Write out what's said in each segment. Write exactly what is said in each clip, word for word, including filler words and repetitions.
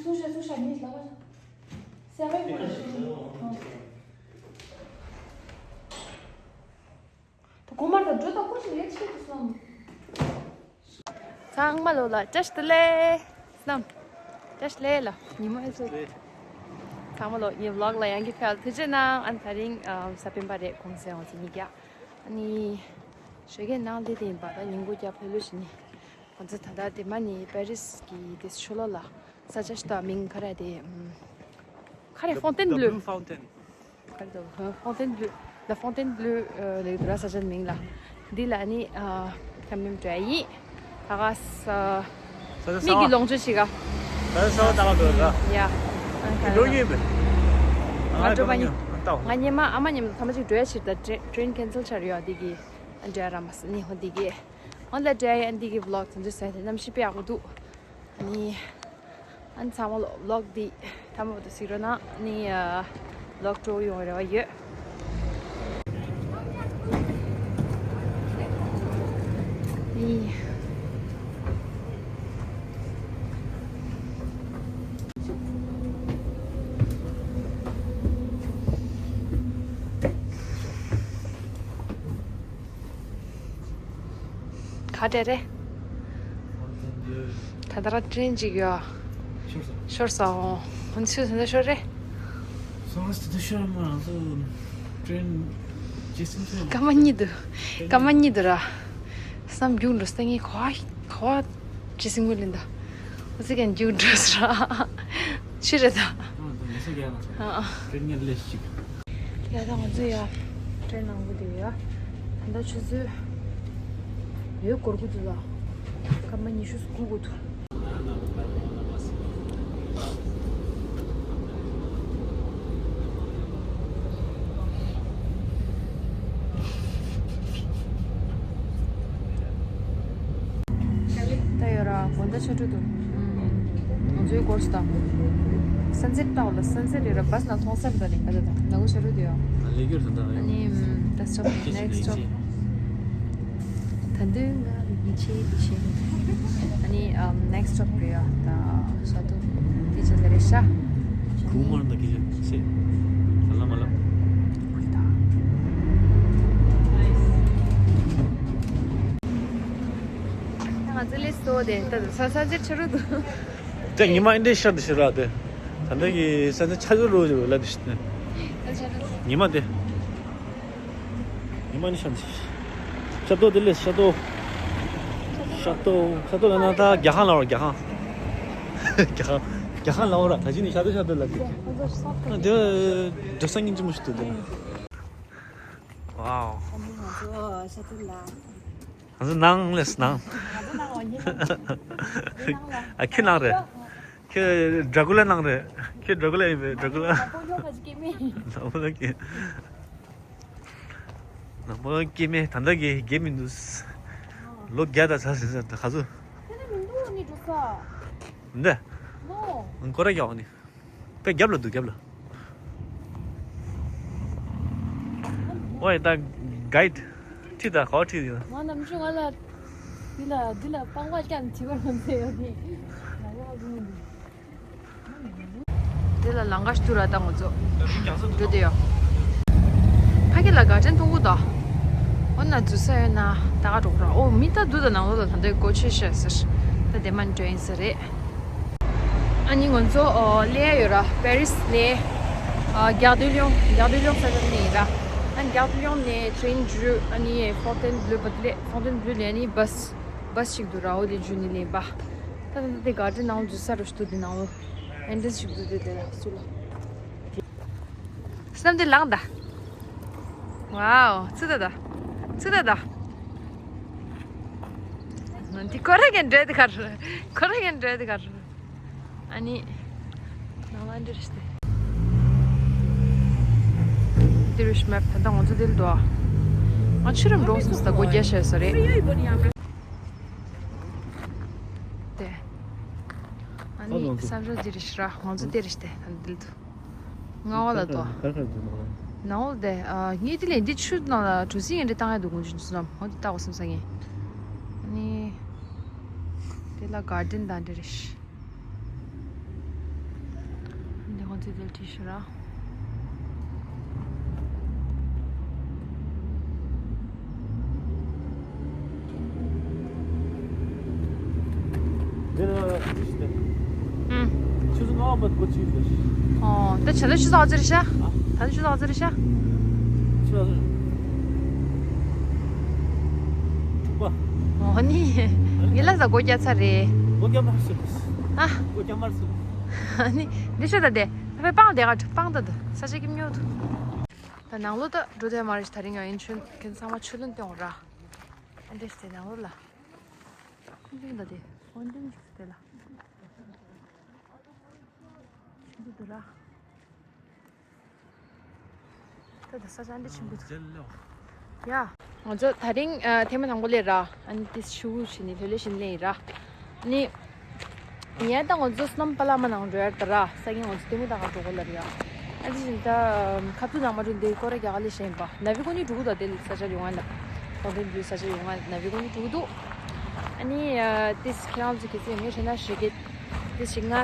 ཚུགས་ཤ་ཚུགས་ཤ་མི་ལ་བ། སེ་བའི་གོ་རེ་ཤི་ནི། གོ་མར་དང་འགྲོ་དང་ཁོ་ཞིག་ལས་ཆེ་དུ་སོང་། ཚང་མ་ལོ་ལ་བཀྲ་ཤིས་བདེ་ལེགས་སམ། བཀྲ་ཤིས་བདེ་ལེགས་ལ་ཉི་མ་ཚོ། ཚང་མ་ལོ་ངའི་vlog་ལ་ཡང་གི་ཕེབས་ཐུགས་རྗེ་གནང་། ཨ་ནི་ད་རིང་ཨམ་ས་པན་པ་རེད་གུང་སེང་བ་ཚེ་ཉིས་བརྒྱ། ཨ་ནི་ཞོགས་ཀས་ནང་ལི་དེ་ཡིན་པ་ད་ཉིན་གུང་རྒྱབ་ལྷོད་ལྷོད་ཞིག་ནི། ང་ཚོ་ད་ལྟ་དེ་མ་ནི་པེ་རིས་ཀྱི་དེ་ཤོ་ལོ་ལ་ས་ཆ་ཞིག་དང་མིང་ག་རེ་དེ་ཨམ། ག་རེ་Fontaine Bleue། Blue Fountain། ག་རེ་འདུག Fontaine Bleue། La Fontaine Bleue་ལབ་འདུག་ར་ས་ཆ་མིང་ལ། འདི་ལ་ནི་ཁམ་ཉུམ་འགྲོ་ཡ་ཡིན། ད་ག་ས། ས་ཆ་མིག་གི་ལོངས་སྤྱོད་ཞིག་ག་ས་ཆ་གསར་པ་ལྟ་བ་འདུག་ར། ཡ། འགྲོ་ཡོད་པས། ང་འགྲོ་མ་ཉིན། ང་ཉི་མ་ཨ་མ་མཉམ་དུ་ཐ་མ་ཅིག་འགྲོ་ཡ་ཕྱིར་ད་train cancel་ཆགས་རེད་ཡ། འདི་གི་འགྲོ་ཡ་ར་མ་ས་ནི་ཧོ་འདི་གི་ཨ་འདྲ་འདྲ་ཡ་འདི་གི་vlog་དེ་ཚོ་ཟེར་ཏེ་གནམ་གཤིས་དཔེ་ཡག་པོ་འདུག་ནི། ཨ་ནི་ཚང་མ་ལོ་vlog་འདི་ཐ་མ་བར་དུ་གཟིགས་རོགས་གནང་། ནི་vlog་སྤྲོ་ཡོང་རེ་བ་ཡོད། ནི། ག་འདྲ་རེད། ད་ལྟ་ར་train་ཅིག་ཡོད། ཤོར་སོང་། ཤོར་སོང་། ཧོན་ཚུལ་ད་ལྟ་ཤོར་རེད། སོང་སྟེ་ཤོར་མ་རང་ཚོ་train་ཇེ་སིང་ཚོ་སྐར་མ་གཉིས་འདུག་སྐར་མ་གཉིས་འདུག་ར། བསམ་རྒྱུགས་འགྲོ་སྟེ་ངས་ག་བ་ག་བ་ཇེ་སིང་མོ་ལེན་ད། འོ་ཙི་གན་རྒྱུགས་འགྲོ་སོང་ར། ཕྱི་རེད་ད། ཨ་ད་ངེད་ཚོ་རྒྱག་ན་ཚོ་ཨ་ཨ་train་ཉེར་ལས་ཤིག་ཡ་ད་ང་ཚོ་ཡ་train་ནང་གི་དེ་ཡ། ད་ལྟ་ཆུ་ཚོད་ཡོད་སྐོར་གི་འདུག་ལ། སྐར་མ་ཉི་ཤུ་དགུ་དགུ་འདུག་ད་ཡོད་ར་དགོང་དག་ཆ་འགྲོ་འདུག་ང་ཚོའི་སྐོར་སུ་དང་། sunset་ལྟ་བ་ལ་sunset་ཡོད་ར་བྷས་ནང་མཐོང་སར་དང་ནི་ང་ཚོ་དང་ནག་པོ་ཆ་རུ་དེ་ཡོད། ལས་རྒྱུ་དང་ད་ཨ་ནི་ད་stop next stop། ད་འདོད་ང་ལ་ཡིད་ཆེས་ཡིད་ཆེས། ཨ་ནི་next stop་རེད་ཡ། ད་ཤ་ཏོ་དེ་ཆ་ལ་རེད་ཤ། གུང་མར་ད་གི་ཆ་ཆེ། ད་ལ་མ་ལ། ང་ཚོ་ལས་སོ་དེ་ད་ས་ས་ཆ་ཆ་རུ་དུ། ད་ཉི་མ་ཨིན་དྲེ་ཤར་དུ་ཤར་ར་དེ། ད་འདི་གི་ས་ཆ་ཆ་རུ་རུ་ལ་དུ་ཤི་ནི། ཉི་མ་དེ། ཉི་མ་ནི་ཤར་ནི་ཤར་ཏོ་དེ་ལས་ཤར་ཏོ། ཤར་ཏོ་ཤར་ཏོ་ལ་ན་ད་རྒྱ་ཧང་ལ་ར་རྒྱ་ཧང་། རྒྱ་ཧང་རྒྱ་ཧང་ལ་འོ་ར་ད་ཅི་ནི་ཤར་ཏོ་ཤར་ཏོ་ལ་དེ། དེ་འགྲོ་ས་ངན་ཅི་མོ་ཞིག་ཏུ་དེ་ན། ཝའོ། ང་ཚོ་ཤར་ཏོ་ལ། ང་ཚོ་ནང་ལས་ནང་། ང་ཚོ་ནང་ལ་ཉེ་ནང་ལ། ཨ་ཁྱི་ནང་རེད། ཁྱི་ཌྲ་ཀུ་ལ་ནང་རེད། ཁྱི་ཌྲ་ཀུ་ལ་ཡིན་པས་ཌྲ་ཀུ་ལ། ནག་པོ་ཡོད་ཁ་ཅིག་སྐྱེ་མེད། ནག་པོ་ལ་སྐྱེ། ནག་པོ་ལ་སྐྱེ་མེད་ད་ལྟ་གི་རྒས་མི་འདུག་ལོ་བརྒྱ་དང་ཚ་ཟིན་ས་ད་ག་ཚོད། དེ་ནི་མི་འདུག་ནི་འགྲོ་ས། འདི། ནོ། ཁོ་ར་རྒྱག་འོང་ནི། པེ་རྒྱབ་ལ་འདུག་རྒྱབ་ལ། ཝའི་ད་གའིཌ་ཁྲིད་ད་ག་བ་ཁྲིད་ཡོད། ང་ནམ་རྒྱུན་ང་ལ་འདི་ལ་འདི་ལ་པང་པ་བཀྱག་ནས་བྲིས་པ་རྣམས་ཚེ་ཡོད་དེ། ང་ལ་དགོས་མི་འདུག་འདི་ལ་ལང་ཀ་ཞིག་ཏུ་ར་ད་ང་ཚོ་འགྲོ་དེ་ཡོད། ཕ་གི་ལ་ག་ཅན་མཐོང་གི་ད། འོ་ན་འཛུལ་ས་ཡོད་ན་ད་ག་འགྲོ་གི་ར། ཨོ་མི་ད་འདུག་ད་ནང་ལོགས་ལ་ད་འདོད་གོ་ཆེ་ཤ་ཟེར། ད་དེ་མ་འགྲོ་ཡིན་ས་རེད། ཨ་ནི་ང་ཚོ་ཨོ་ལེ་ཡ་ཡོད་ར། པེ་རིས་ནས་ཨ་གྱག་རྡོ་ལིའོན། གྱག་རྡོ་ལིའོན་ས་ཆ་ནས་ཡིན་ར། ཨ་ནི་གྱག་རྡོ་ལིའོན་ནས་ཊེན་འགྲོ། ཨ་ནི་ཧྥོན་ཏེན་བླུ་བ་དེ་ལས། ཧྥོན་ཏེན་བླུ་ནས་ཨ་ནི་བྷས་བྷས་ཞིག་འདུག་ར། འོ་དེ་འགྲོ་ནི་ལེན་པ། ད་ད་དེ་ག་ཏེ་ནང་འཛུལ་ས་རུ་ཞིག་འདུག་དེ་ནང་ལོ་ཨེན་ཊྲེན་སི་ཞིག་འདུག་དེ་དེ་ལ་སུ་ལ། བསམ་དེ་ལངས་ད། ཝའོ། ཚུ་ད་ད། ཚུ་ད་ད། འདི་ཁོ་ར་གན་འདྲེ་དེ་གར། ཁོ་ར་གན་འདྲེ་དེ་གར། ཨ་ནི། ནང་ལ་འདྲེ་རེ་སྟེ། འདི་རུ་ཤི་མེབ་ད་ལྟ་ང་ཚོ་འདིར་འདུག་ང་ཕྱི་རུ་འགྲོ་སོང་ས་སྒོ་རྒྱག་བྱས་ས་རེད། དེ། ཨ་ནི་ས་འགྲོ་འདི་རུ་ཤི་ར་ང་ཚོ་འདི་རུ་སྟེ་ད་འདིར་འདུག་ང་འོ་ལ་ཏོ། ནང་འོ་དེ་ཨ་ངས་དེ་ལས་འདི་ཆུ་ནང་ལ་གྲུ་གཟིངས་ཡང་འདྲ་བཏང་ཡ་འདུག་ཀུན་གྱི་ཆུ་ནང་འོ་དེ་ལྟ་གོ་བསམ་ས་ངས། ནི། དེ་ལ་གར་ཌེན་དང་འདྲ་རེད། ཚིག་དེ་བྲིས་ཤི་ར། འདི་ལ་ཞིག་སྟེ། ཨུམ། ཆུ་ཚོད་ལྔ་པ་སྒོ་ཕྱེ་འདུག་ཨོ། ད་ཆ་ད་ཆུ་ཚོད་ཨ་ཙི་རེད་ཤག་ཨ། ད་ཆུ་ཚོད་ཨ་ཙི་རེད་ཤག་ཆུ་ཚོད་དྲུག་པ། ཨོ་ནི། ངས་ལབ་ས་སྒོ་རྒྱག་ཚར་རེད། སྒོ་རྒྱག་མར་སོང་། ཨ། སྒོ་རྒྱག་མར་སོང་། ཨ་ནི། འདི་ཤོད་ད་དེ། ད་པའི་སྤང་དེ་ག་སྤང་ད་དུ་ས་ཆ་སྐྱིད་ཉོ་དུ། ད་ནང་ལོགས་ད་འགྲོ་དེ་མ་རེད། ད་རིང་ཡང་ཡིན་ཆུན་ཁྱེད་ཚང་མ་ཆུ་ལོན་སྟོན་འོང་ར། ཨ་འདྲེས་དེ་ནང་ལོགས་ལ། ཁུང་ཁུང་ད་དེ། ཧོན་ཏིང་ཞིག་དེ་ལ། ཆུ་འདུག་འདུག་ར། ད་ད་ས་ཆ་འདི་ཆེན་པོ་འདུག་ཡ། ང་ཚོ་ད་རིང་ཨ་ཐེངས་མ་དང་པོ་སླེབས་ར། ཨ་ནི་ཏི་ཤུ་བྱས་ནས་ལྷོད་ལྷོད་བྱས་ནས་སླེབས་ཡིན་ར། ཨ་ནི། ཡ་ད་ང་ཚོ་སྣམ་པ་ལ་མ་ནང་འགྲོ་ཡ་ད་ར། ས་ངན་ང་ཚོ་ལྟད་མོ་ལྟ་ག་འགྲོ་གོ་ལབ་ཡ། ཨ་ནི་ད་ཁ་ཐུག་ནང་མ་འགྲོ་འདི་སྐོར་ར་རྒྱག་ག་ལས་བྱས་ཡིན་པ། ན་བི་གོ་ནི་འགྲོ་གི་འདུག་དེ་ལ་ས་ཆ་ཡོང་ང་ལ། གོང་དྲན་འདུས་ས་ཆ་ཡོང་ང་ན་བི་གོ་ནི་འགྲོ་གི་འདུག་ཨ་ནི་ཨ་ཏི་ཁྱེད་རང་ཚོ་གལ་སྲིད་ངས་བྱས་ན་ཞེ་གི་ཏི་ཞིག་ང་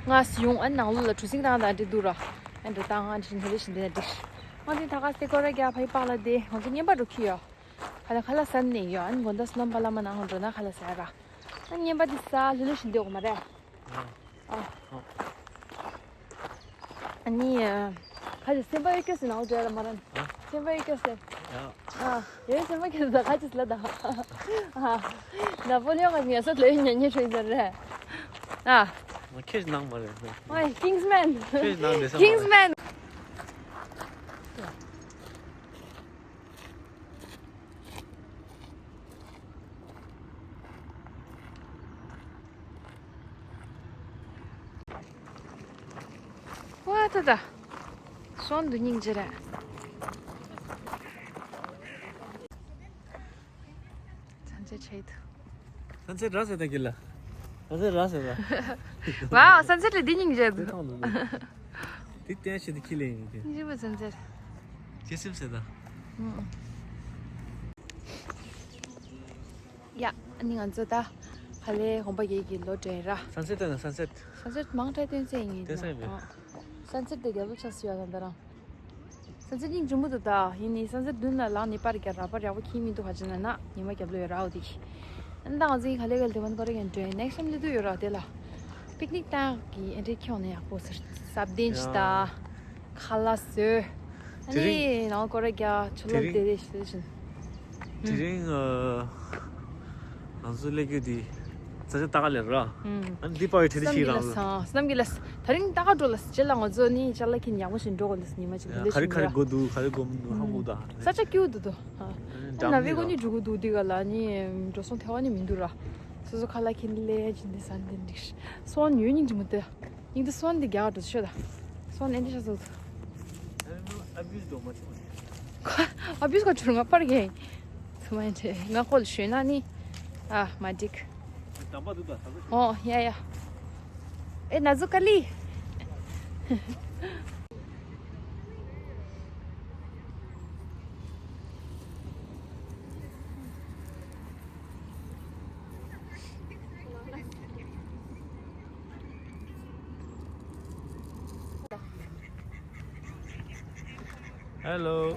ང་ཡོང་ཨ་ནང་ལོགས་ལ་གྲུ་གཟིངས་བཏང་དང་འདྲི་འདུག་ར། ཨ་འདྲི་བཏང་ཨ་འདྲི་འདི་ལས་བཞིན་འདི་ན་འགྲིག་ང་ཚོའི་ད་ག་སྟེ་སྐོར་ར་རྒྱག་ཕ་ཡི་པག་ལ་དེ་ང་ཚོ་རྔན་པ་འགྲོ་ཁྱི་ཡོད། ཁ་ལ་ཁ་ལ་ཟ་ནས་ཡོད། ཨ་ནི་དགོང་དག་སྣམ་པ་ལ་མ་ནང་འགྲོ་ན་ཁ་ལ་ཟ་ར། ཨ་ནི་རྔན་པ་འདི་ཟ་ལྷོད་ལྷོད་བཞིན་འདི་འོག་མ་རེད། ཨ། ཨ་ནི། ཁ་ཅིག་སེམས་པ་ཡོད་སྐྱོ་ཟེར་ནའོ་འདྲ་ལ་མ་རན། ཨ། སེམས་པ་ཡོད་སྐྱོ་ཟེར། ཡ། ཨ། ཡོད་སེམས་པ་སྐྱོ་ཟེར་ཁ་ཅིག་ལ་ད། ཨ། ན་པོ་ལེའོ་ག་ངལ་གསོ་ལས་ཉན་ཉན་ཧྲོས་ཟེར་རེད། ཨ། ཁྱེད་ནང་མ་རེད། ཨོའི་ཀིང་སི་མན། ཁྱེད་ནང་ལས་ས་མ་རེད། ཀིང་སི་མན། ཝ་ད་ད། སོན་དུ་སྙིང་རྗེ་རེད། ཚན་ཚེ་ཆེད་དུ། ཚན་ཚེ་ར་ཟེར་ད་གི་ལ། ཚན་ཚེ་ར་ཟེར་ད། ཝའོ་ཚན་ཚེ་ལ་འདི་སྙིང་རྗེ་འདུག་དེ་བསྟན་བྱེད་དུ་ཁྱི་ལེན་ཡིན་ཏེ། ཉི་མ་ཚན་ཚེར། ཁྱི་སེམས་ཟེར་ད། ཡ། ཨ་ནི་ང་ཚོ་ད་ཧ་ལས་གོམ་པ་རྒྱག་གི་ལོ་དྲན་ར། སན་སེ་ཊ་ན་སན་སེ་ཊ། སན་སེ་ཊ་མང་དྲགས་སྟོན་ས་ཡིན་ཡིན་ན། སྟོན་ས་ཡིན་པས། ཨ། སན་སེ་ཊ་དེ་རྒྱབ་ལོ་ཆགས་སུ་ཡོད་ད་ད་རང་། སན་སེ་ཊ་སྙིང་རྗེ་མོ་འདུག་ད། ཡིན་ནི་སན་སེ་ཊ་མདུན་ལ་ལངས་ནས་པར་རྒྱག་ར་པར་ཡག་པོ་ཁྱིམ་མི་འདུག་ཧ་ཅང་ན་ན་ཉི་མ་རྒྱབ་ལོ་ཡོད་ར་འོ་དེ། ཨ་ནི་ད་ང་ཚོ་གི་ག་ལེ་ག་ལེ་དེ་བན་ཀོ་རེ་གན་ཏྲེ་ནེག་སམ་ལི་དུ་ཡོད་ར་དེ་ལ། པིག་ནིག་བཏང་གི་ཨེ་འདྲས་ཁྱོང་ནས་ཡག་པོ་ཟེར་སབ་དེན་ཅི་ད། ཡ། ཁ་ལག་བཟོས། ཨ་དེ་རིང་། ནི་ནང་སྐོར་ར་རྒྱག་ཆུ་ལོག་དེ་རེ་ཞིག་བཞིན། དེ་རིང་། ཨ། ང་ཚོ་སླེབས་རྒྱུ་དེ། ས་ཆ་ལྟ་ག་ལེར་ར། ཨ་ནི་འདི་པར་བའི་ཁྲི་ལི་ཞིག་རང་ལ། སྣམ་གྱི་ལ་ད་རིང་ལྟ་ག་འགྲོ་ལ་རྗེས་ལ་ང་ཚོ་ནི་ཅ་ལག་ཁྱེར་ཡག་པོ་ཞིག་འགྲོ་དགོས་འདུག་ཉི་མ་གཅིག་ཡ། ག་རེ་ག་རེ་དགོས་འདུག་ག་རེ་དགོས་མི་འདུག་ཧ་གོ་ད། ས་ཆ་སྐྱིད་པོ་འདུག་དོ། ཨ་ནི་ན་བི་གོ་ནི་འགྲོ་གི་འདུག་འདི་ག་ལ་ནི་འགྲོ་སོང་ཐེ་བ་ནི་མི་འདུག་ར། སོ་སོ་ཁ་ལག་ཁྱེར་ལས་ཅི་འདི་ས་འདི་འགྲིག་སོང་ཡོད་སྙིང་རྗེ་མོ་དེ། ཡིན་དུ་སོན་འདི་རྒྱག་འགྲོ་ཤོད་ད། སོན་ཨེ་འདི་ཤ་ཟོ། ཨ་བིས་དོ་མ་ཆུང་། ཨ་བིས་གོ་ཆུར་ང་པར་གྱིན། ཚུ་མ་འདྲེ་ང་ཁོལ་ཞོན་ན་ནི། ཨ་མ་འགྲིག་དམ་པ་འདུག་ད་ད་ལོ་ཤོད། ཨོ་ཡ་ཡ། ཨེ་ན་ཟུ་ཀ་ལི། Hello.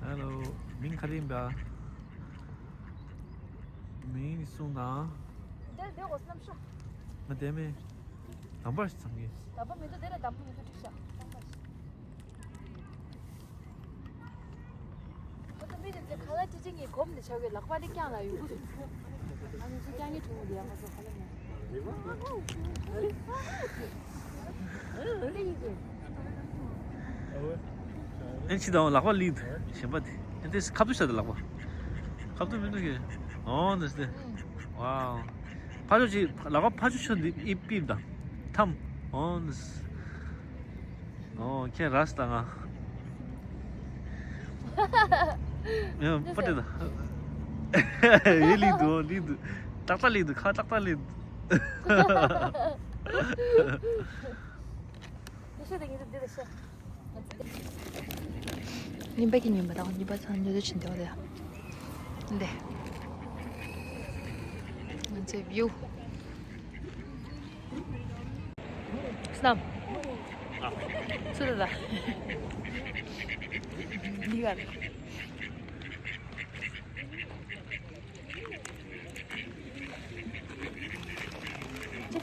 Hello. མིང་ག་རེ་ཡིན་པ། མིང་གསུངས་དང་། འདིར་འདི་འོ་སྣམ་ཤ། ང་དེ་མིན། དམ་པར་ཞིག་ཚང་གི། དམ་པ་མི་འདུག་དེ་ལ་དམ་པ་མི་འདུག་འགྲིག་ཤག་དམ་པ་ཞིག་ཨོ་ད་མི་དེ་ཚེ་ཁ་ལག་ཅི་ཅི་ངས་གོམ་ནས་ཆགས་ཀྱི་ལག་པ་ནི་རྐྱང་ལ་ཡོང་གི་འདུག་ཨ་ནི་ཚོ་རྐྱང་ངའི་གྲོགས་པོ་དེ་ཡང་ང་ཚོ་ཁ་ལ་མ། ཨེ་ཕྱི་དང་ལག་པ་ལི་འདུག་གཞན་པ་དེ་ཨེ་དེ་ཁ་ཐུག་ཤ་དེ་ལག་པ། ཁ་ཐུག་མི་འདུག་གི། ཨོ་འདི་སྟེ། ཝའོ། ཕ་ཆོ་ཅིག་ལག་པ་ཕ་ཆོ་ཆོ་འདི་ཨི་པིབ་དང་། ཐམ། ཨོ་འདི། ཨོ་ཁྱེད་ར་སི་ད་ང་། ཡང་པ་ཏི་ད། ཡེ་ལི་འདུག་ལི་འདུག་ཏག་ཏག་ལི་འདུག་ཁ་ཏག་ཏག་ལི་འདུག་ལི་ཤ་དེ་ངེད་ཚོ་འདི་ལ་ཤ། གཉིས་པ་གི་ཉིན་མོ་དང་གཉིས་པ་ཚང་མ་འདི་ཕྱིན་བསྡད་པ་རེད། འདི། ང་ཚོའི་བིའུ། སྣམ། ཚུར་ལ། འདི་ག་རེད།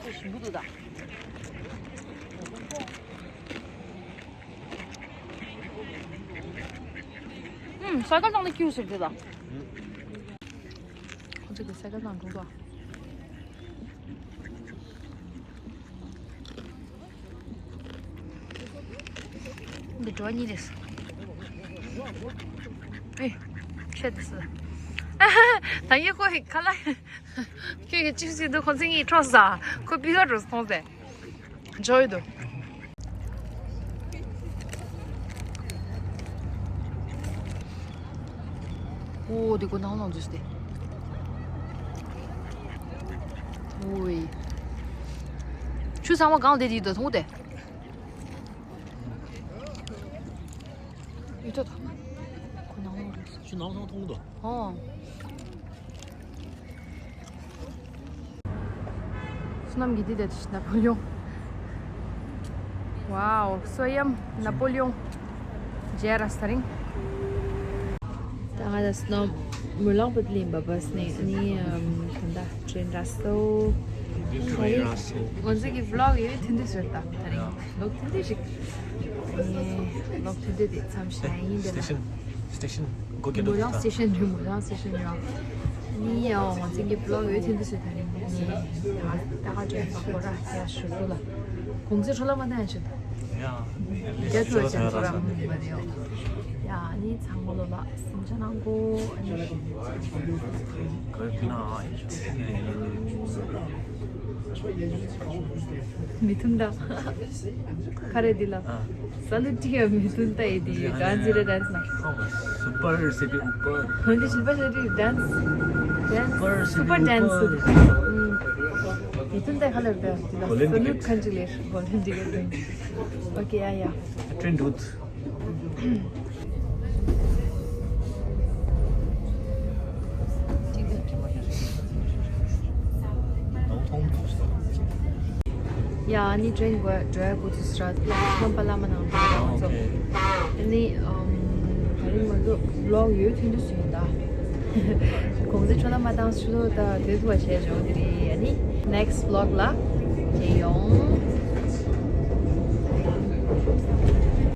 ཅི་ཞིམ་པོ་འདུག་ད། ཨུམ། སའི་ཀལ་བཏང་ནས་ཁྱིའུ་ཟེར་དེ་ད། ཁོ་ཚོ་གི་སའི་ཀལ་བཏང་འགྲོ་ད། འདི་འགྲོ་གཉིས་རེད། ཨེ། ཆེ་དུ་སི། ད་ཡེ་ཁོ་ཧི་ཁ་ལ། ཁྱོད་ཀྱི་ཅིག་ཟིན་དུ་ཁོ་ཚིག་གཉིས་འཕྲོག་ས། ཁོ་པི་ཀ་འགྲོ་སོང་ཟེ། འཇོ་ཡི་དུ། ཨོ་དེ་ཁོ་ནང་ལ་འཛུལ་སྟེ། ཨོའི། ཆུ་ཚང་མ་གང་དེ་དེ་དུ་མཐོང་སྟེ། ཡོད་ད། ཁོ་ནང་ལོགས་རེད། ཁྱོད་ནང་ལོགས་མཐོང་གི་འདུག་ཨོ། བསོད་ནམས་ཀྱི་འདི་དེ་ན་པོ་ལིའོན། ཝའོ། སོ་ཡམ། ན་པོ་ལིའོན། ཇེ་ར་ས་རིང་། ད་ང་ད་བསོད་ནམས་མུ་ལང་པ་ལིན་པ་བས་ནས་ནི་ཨམ་ག་འདྲ་ཊེན་ར་སོ། ཊེན་ར་སོ། ང་ཚོ་གི་བི་ལོག་ཡོད་ཐུན་དུ་ཟེར་ད་ད་རིང་། ལོག་ཐུན་དུ་ཞིག་ཨེ་ལོག་ཐུན་དུ་དེ་མཚམས་ཤིག་ཡིན་དེ་ལ། སི་ཊེ་ཤན། སི་ཊེ་ཤན། གོ་གི་མུ་ལང་སི་ཊེ་ཤན་རེད། མུ་ལང་སི་ཊེ་ཤན་རེད། ནི་ཡང་ང་ཚོ་གི་བི་ལོག་ཡོད་ཐུན་དུ་ཟེར་ད་རིང་ནི་ད་ད་ག་འདྲ་ཡིན་པ་ཁོ་ར་ཡ་ཞུ་ཚུལ་ལ། གོང་ཚེ་ཁྲོ་ལ་མ་ད་ཡ་ཞུ། ཡ། རྒྱ་ཆོས་ཅན་ཚོ་རང་མི་མ་རེད། ཡ་ནི་ཚང་མ་ལོ་ལ་སེམས་ཆ་ནང་གོ། མི་མཐུན་ད། ཁ་རེ་འདི་ལ། ས་ལུ་ཏི་ཡ་མི་མཐུན་ད་ཡི་དི་ག་ཛི་རེ་ཌན་སི་ན། སུ་པར་སེ་པི་ཨུ་པར། འདི་ཤིལ་པ་ཤ་ཏི་ཌན་སི། ཌན་སི། སུ་པར་ཌན་སི། མི་མཐུན་ད་ཁ་ལེ་བ་འདི་ལ། ས་ལུ་ཁན་ཅི་ལེ་གོ་ལེན་ཏི་གེ་ཏི། ཨོ་ཀེ་ཡ་ཡ། ཊེན་རུད། ཡ་ནི་ཊེན་གོ་འགྲོ་ཡ་གོ་ཚུལ་སྲ་ཡ་ཁོམ་པ་ལ་མ་ནང་དུ་ཡ་ཚོ། ནི་ཨམ་ད་རིང་ང་ཚོ་བི་ལོག་ཡོད་ཐུན་དུ་སུ་ཡིན་ད། གོང་ཚེ་ཁྲོ་ལ་མ་བཏང་ཚུལ་ད་དེ་དུ་བ་བྱས་འཇོག་དེ་རེད། ཡ་ནི་ནེག་སི་ཊི་བི་ལོག་ལ་མཇལ་ཡོང་།